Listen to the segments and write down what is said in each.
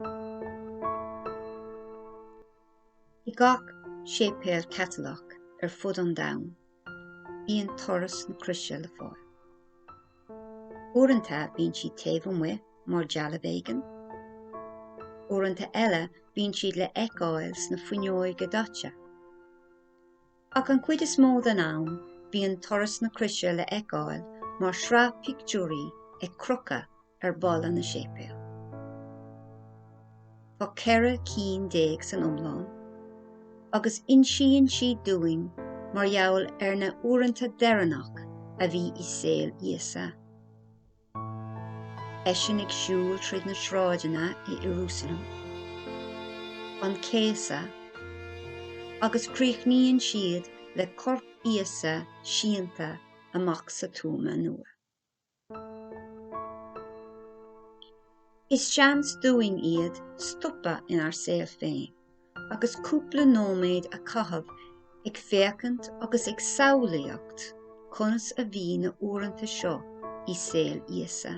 I gach séipéal Caitliceach ar fud an domhain, bíonn turas na croise le fáil. Uaireanta bíonn siad taobh amuigh mar dealbh éigin. Uaireanta eile bíonn siad le fheiceáil sna fuinneoige daite. Ach an chuid is mó den am bíonn turas na croise le fheiceáil mar shraith pictiúirí ag crochadh ar bhalla na séipéal. Tá 14 cinn san iomlán, agus insíonn siad dúinn mar gheall ar na huaireanta deireanach a bhí i saol Íosa. Eisean ag siúl tríd na sráideanna i Iarúsailéim, an céasadh, agus críochnaíonn siad le corp Íosa sínte amach sa tuama nua. Is seans dúinn iad stopadh inár saol féin agus cúpla nóiméad a chaitheamh ag féachaint agus ag samhlaíocht conas a bhí na huaireanta seo i saol Íosa.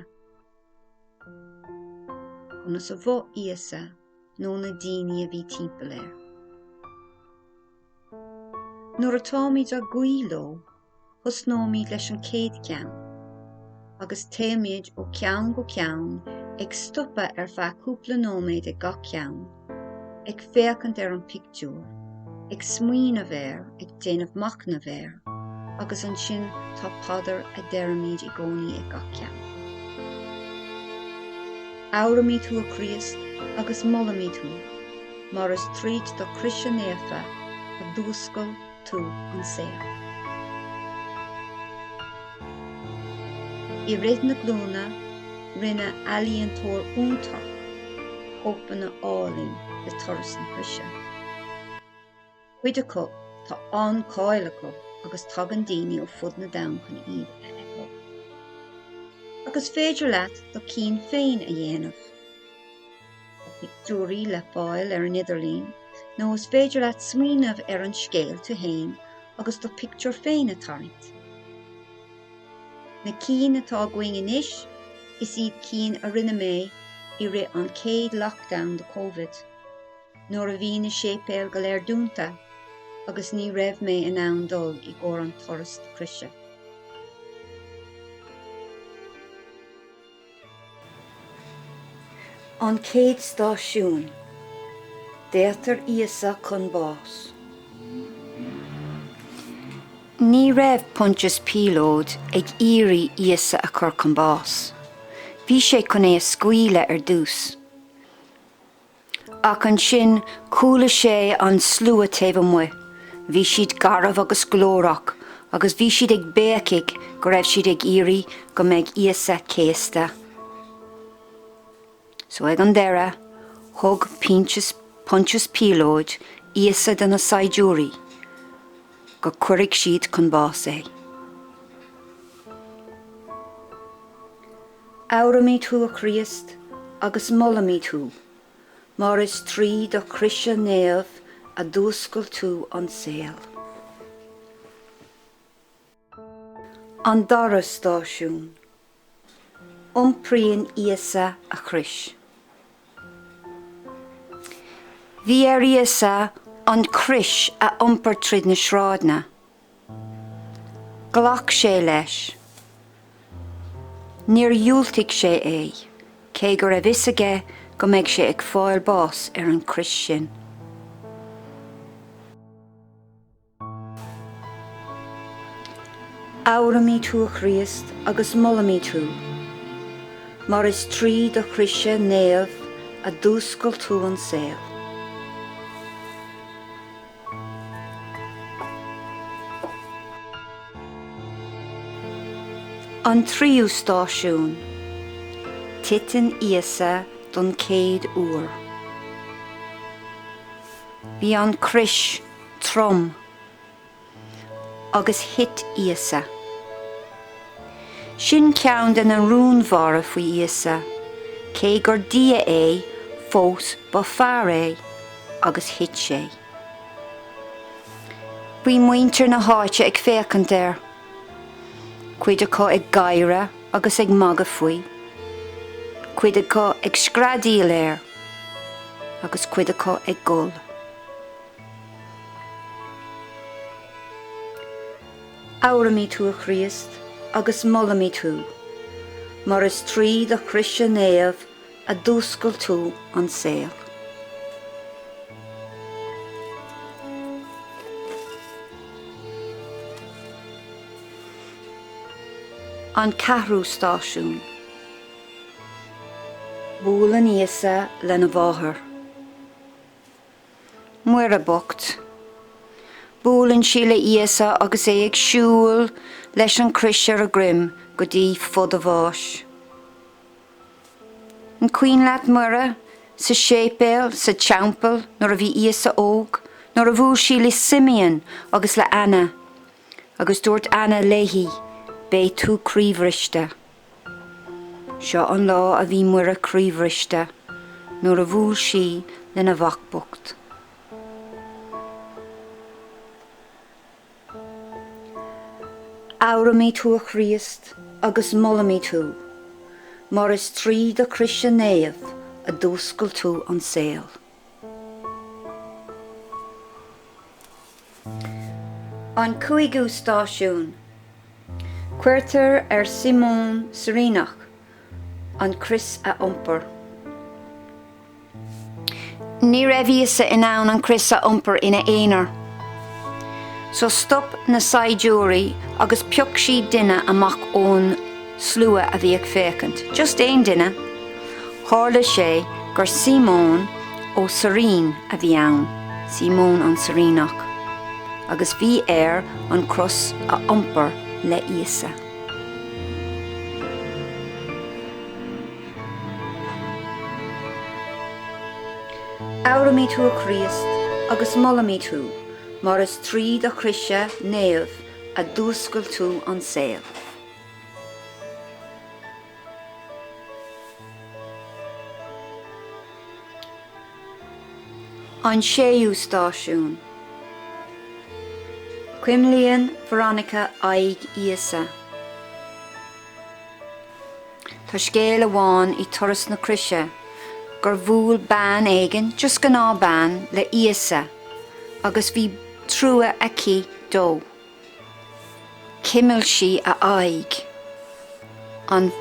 Conas a mhothaigh Íosa nó na daoine a bhí timpeall air. Nuair atáimid ag guí leo, Tosnóimid leis an chéad cheann, agus téimid ó cheann go ceann, ag stopadh ar feadh cúpla nóiméad ag gach ceann, ag féachaint ar an pictiúr, ag smaoineamh air, ag déanamh machnaimh air, agus ansin tá paidir a deirimid i gcónaí ag gach ceann. Adhraimid thú a Chríost agus molaimid thú, mar is tríd do chrois naofa a d'fhuascail tú an saol. I rith na glúine, rinne ealaíontóir iontach cóipeanna álainn de Turas na Croise. Cuid acu, tá an-cáil acu agus tagann daoine ó fud na domhan chun iad a fheiceáil. Ach is féidir leat do cinn féin a dhéanamh. Tá pictiúirí le fáil ar an idirlíon nó is féidir leat smaoineamh ar an scéal tú fhéin agus do phictiúr féin a tarraingt. Na cinn atá againn anois, is iad cinn a rinne mé i rith an chéad lockdown de Covid, nuair a bhí na séipéil go léir dúnta agus ní raibh mé in ann dul i gcomhair an turas croise. An chéad stáisiún, Daortar Íosa chun bás. Ní raibh Pontius Píolóid ag iarraidh Íosa a chur chun bás. Bhí sé chun é a scaoileadh ar dtús. Ach ansin chuala sé an slua taobh amuigh, bhí siad garbh agus glórach agus bhí siad ag béicigh go raibh siad ag iarraidh go mbeidh Íosa céasta. So ag an deireadh, thug Pontius Pontius Píolóid Íosa do na saighdiúirí go cuirfidh siad chun bás é. Adhraimid thú a Chríost agus molaimid thú, mar is trí do chrois naomh a d'fhuascail tú an saol. An dara stáisiún, Iompraíonn Íosa a chrois. Bhí ar Íosa an chrois a iompar tríd na sráideanna. Ghlac sé leis. Níor dhiúltaigh sé é, cé go raibh fhios aige go mbeidh sé ag fáil bás ar an chrois sin. Adhraimid thú a Chríost agus molaimid thú, mar is trí do chrois naomh a d'fhuascail tú an saol. An tríú stáisiún, Titeann Íosa don chéad uair. Bhí an chrois trom. Agus thit Íosa. Sin ceann de na rúnmhara faoi Íosa, cé gur Dia é, fós ba fear é, agus thit sé. Bhí muintir na háite ag féachaint air, cuid acu ag gáire agus ag magadh faoi, cuid acu ag screadaíl air. Agus cuid acu ag gol. Adhraimid thú a Chríost agus molaimid thú, mar is trí do chrois naomh a d'fhuascail tú an saol. An Ceathrú Stáisiún. Buaileann Íosa lena mháthair. Muire bocht. Buaileann sí le Íosa agus é ag siúl leis an chrois ar a dhroim go dtí fod a bháis. An cuimhin leat Muire sa séipéal, sa teampall nuair a bhí Íosa óg, nuair a bhuail sí le Simeon agus le Anna agus dúirt Anna léi 'Beidh tú croíbhriste'. Seo an lá a bhí Muire croíbhriste nuair a bhuail sí lena mhac bocht. Adhraimid thú a Chríost agus molaimid thú, mar is trí do chrois naomh a d'fhuascail tú an saol. An Cúigiú Stáisiún. Cuirtear ar Síomón Ciréineach an chrois a iompar. Ní raibh Íosa in ann an chrois a iompar ina aonar. So stop na saighdiúirí agus phioc siad duine amach ón slua a bhí ag féachaint. Just aon duine. Tharla sé gur Síomón ó Ciréin a bhí ann, Síomón an Ciréineach, agus bhí air an chros a iompar le Íosa. Adhraimid thú a Chríost agus molaimid thú mar is trí do chrois naomh a d'fhuascail tú an saol. An Séú Stáisiún. Cuimlíonn Veronica aghaidh Íosa. Tá scéal amháin i Turas na Croise gur bhuail bean éigin, just gnáthbhean, le Íosa agus bhí trua aici dó. Chuimil sí a aghaidh, an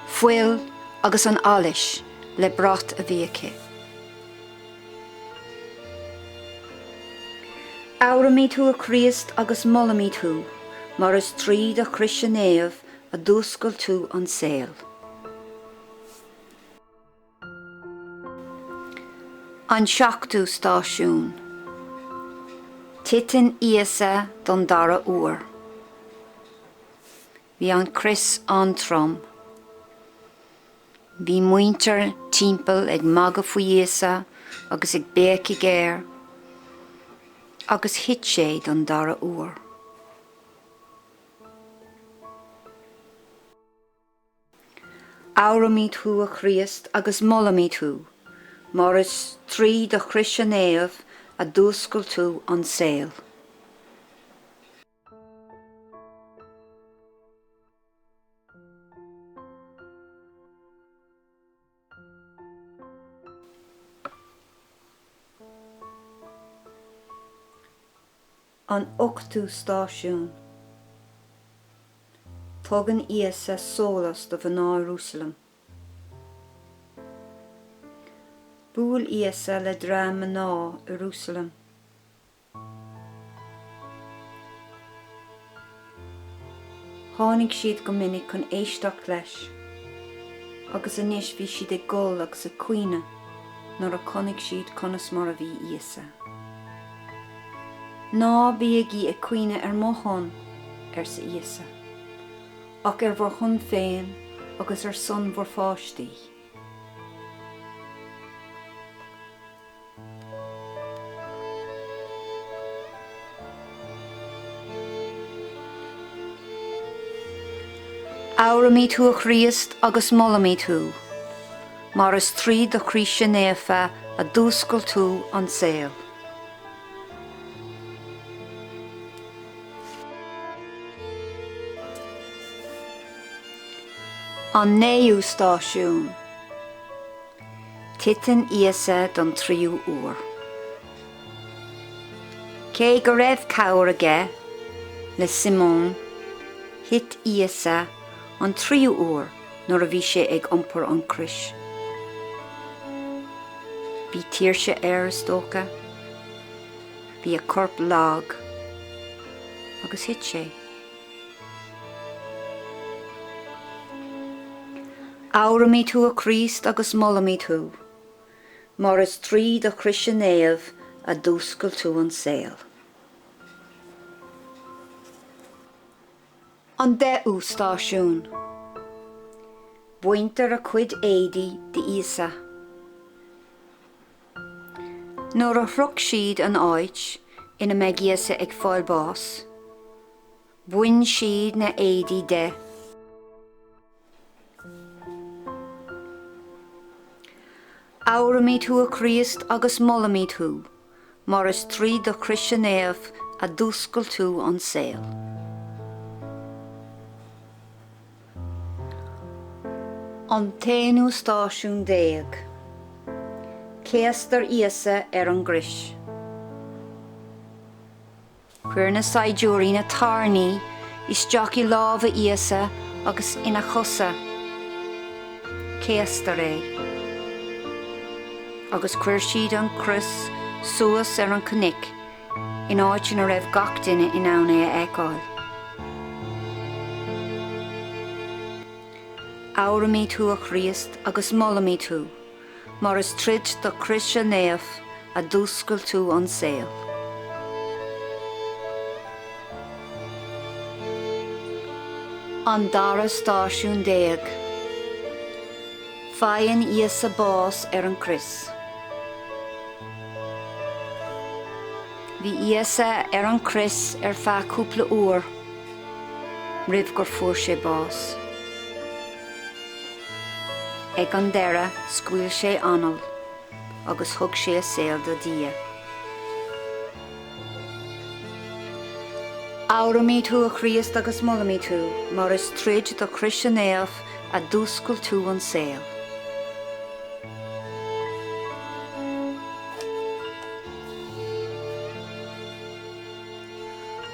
fuil agus an allas le brat a bhí aici. Adhraimid thú a Chríost agus molaimid thú mar is trí do chrois naomh a d'fhuascail tú an saol. An Seachtú Stáisiún. Titeann Íosa don dara huair. Bhí an chrois an-trom. Bhí muintir timpeall ag magadh faoi Íosa agus ag béicigh air agus thit sé don dara huair. Adhraimid thú a Chríost agus molaimid thú, mar is trí do chrois naomh a d'fhuascail tú an saol. An Ochtú Stáisiún. Tugann Íosa sólás do mhná Iarúsailéim. Bhuail Íosa le dream mná Iarúsailéim. Tháinig siad go minic chun éisteacht leis, agus anois bhí siad ag gol agus ag caoineadh nuair a chonaic siad conas mar a bhí Íosa. Ná bígí ag caoineadh ar mo shon, arsa Íosa, ach ar bhur shon féin agus ar son bhur pháistí. Adhraimid thú a Chríost agus molaimid thú, mar is trí do chrois naofa a d'fhuascail tú an saol. An Naoú Stáisiún. Titeann Íosa don tríú uair. Cé go raibh cabhair aige le Simeon, thit Íosa an tríú uair nuair a bhí sé ag iompar an chrois. Bhí tuirse air, is dócha. Bhí a chorp lag agus thit sé. Adhraimid thú a Chríost agus molaimid thú, mar is trí do chroise naomh a d'fhuascail tú an saol. An deichiú stáisiún. Baintear a chuid éadaí d'Íosa. Nuair a shroich siad an áit ina mbeidh Íosa ag fáil bás, bhain siad na éadaí de. Adhraimid thú a Chríost agus molaimid thú, mar is trí do chroise naomh a d'fhuascail tú an saol. An t-aonú stáisiún déag. Céastar Íosa ar an gcrois. Chuir na saighdiúirí na tairní isteach i lámha Íosa agus ina chosa. Céastar é. Agus chuir siad an chrois suas ar an chnoic in áit ina raibh gach duine in ann é a fheiceáil. Adhraimid thú a Chríost agus molaimid thú, mar is tríd do chroise naomh a d'fhuascail tú an saol. An dara stáisiún déag. Faigheann Íosa bás ar an gcrois. Bhí Íosa ar an gcrois ar feadh cúpla uair roimh gur fuair sé bás. Ag an deireadh scaoil sé anáil agus thug sé a saol do Dhia. Adhraimid thú a Chríost agus molaimid thú mar is tríd do chroise naomh a d'fhuascail tú an saol.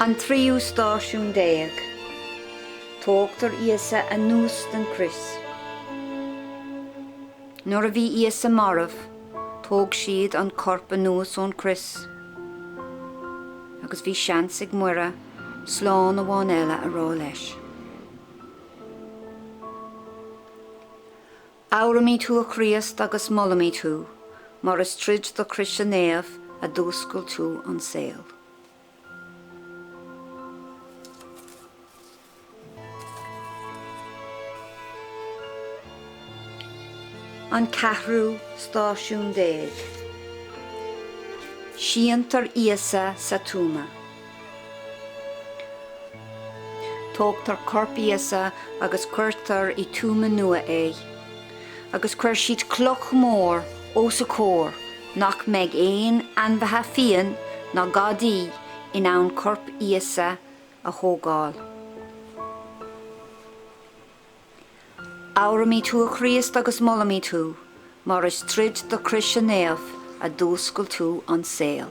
An tríú stáisiún déag. Tógtar Íosa anuas den chrois. Nuair a bhí Íosa marbh, thóg siad an corp anuas ón chrois. Agus bhí seans ag Muire slán amháin eile a rá leis. Adhraimid thú a Chríost agus molaimid thú, mar is tríd do chroise naomh a d'fhuascail tú an saol. An ceathrú stáisiún déag. Síntear Íosa sa tuama. Tógtar corp Íosa agus cuirtear i tuama nua é, agus chuir siad cloch mhór os a chomhair nach mbeidh aon ainmhithe fiáin ná gadaí in ann corp Íosa a thógáil. Adhraimid thú a Chríost agus molaimid thú, mar is tríd do chroise naomh a d'fhuascail tú an saol.